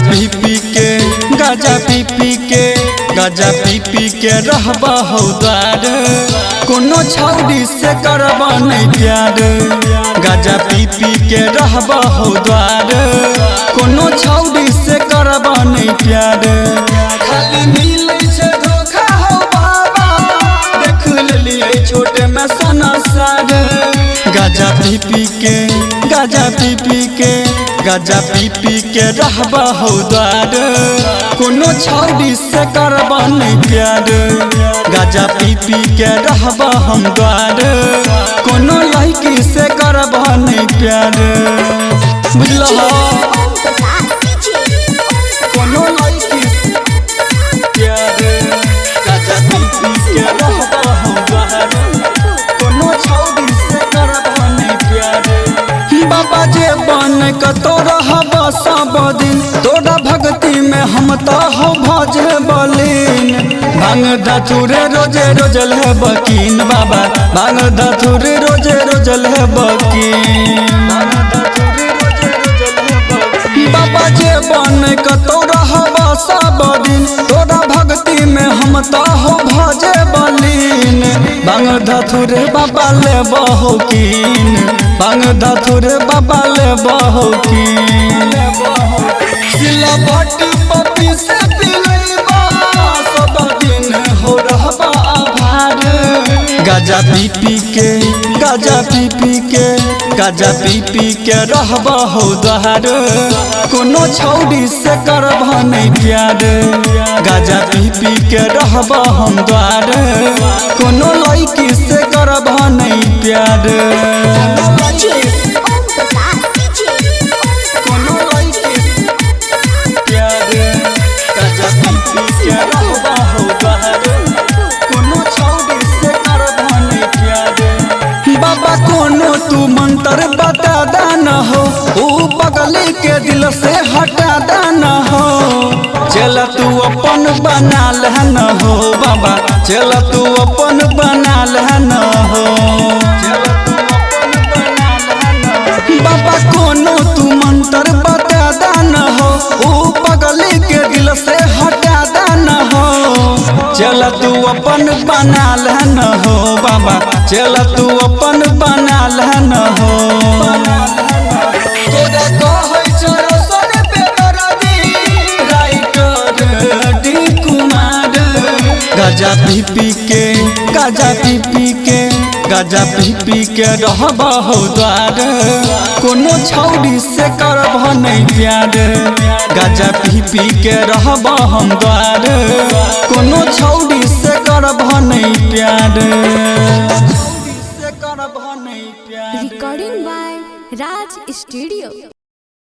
पी पी के, गाजा पी पी के, गाजा पी पी के रहबा हौ द्वार, कोनो छौड़ी से करबा नहीं प्यार। गाजा पी पी के रहबा हौ द्वार, कोनो छौड़ी से करबा नहीं प्यार। खाली मिलै छै धोखा हौ बाबा, देख लेलियै छोटे में सनसार। गाजा पी पी के, गाजा पी पी के, गाजा पी पी के रहबा हौ द्वार, कोनो छौड़ी से करबा नहीं प्यार। गाजा पी पी के रहबा हम द्वार, कोनो लड़की से करबा नहीं प्यार। बुझलहो कोनो लड़की से प्यार। गाजा पी पी के रहबा हम द्वार, कोनो छौड़ी से करबा नहीं प्यार। बाबा जे बन कतो रहबा सब दिन, तोरा भक्ति में हम तो हो भजे बलीन। भांग धतूरे रोजे रोज ले बकीन बाबा, भांग धतूरे रोजे रोज ले बकीन। बाबा जे बन कतो रहबा सब दिन, तोरा भक्ति में हम तो हो भजे बलीन। भांग धतूरे बाबा ले बहकीन, भांग धतूरे बाबा ले बहकीन। सिलबट पपी से पिलैबा सब दिन हो रहबा आभार। गाजा पी पी के, गाजा पी पी के, गाजा पी पी के रहबा हौ द्वार, कोनो छौड़ी से करबा नहीं प्यार। गाजा पी पी के रहबा हम द्वार, कोनो लड़की से करबा नहीं प्यार। कोनो लड़की से प्यार। गाजा पी पी के रहबा हौ द्वार, कोनो छौड़ी से करबा नहीं प्यार। बाबा कोनो तू मंत्र बता दाना हो, ऊ पगली के दिल से हटा दाना हो। चल तू अपन बना लहन हो बाबा, चल तू अपन बना लहन हो। बाबा कोनो तू मंत्र बता दाना हो, ऊ पगली के दिल से हटा दाना हो। चल तू अपन बना लहन हो बाबा, चल तू अपन बना लहन हो। तोरा कहै छौ रोशन बेदर्दी, राइटर डी कुमार। गाजा पी पी के, गाजा पी पी के, गाजा पी पी के रहबा हौ द्वार, कोनो छौड़ी से करबा नहीं प्यार। गाजा पी पी के रहबा हम द्वार, कोनो छौड़ी से करबा नहीं प्यार। Recording by Raj Studio.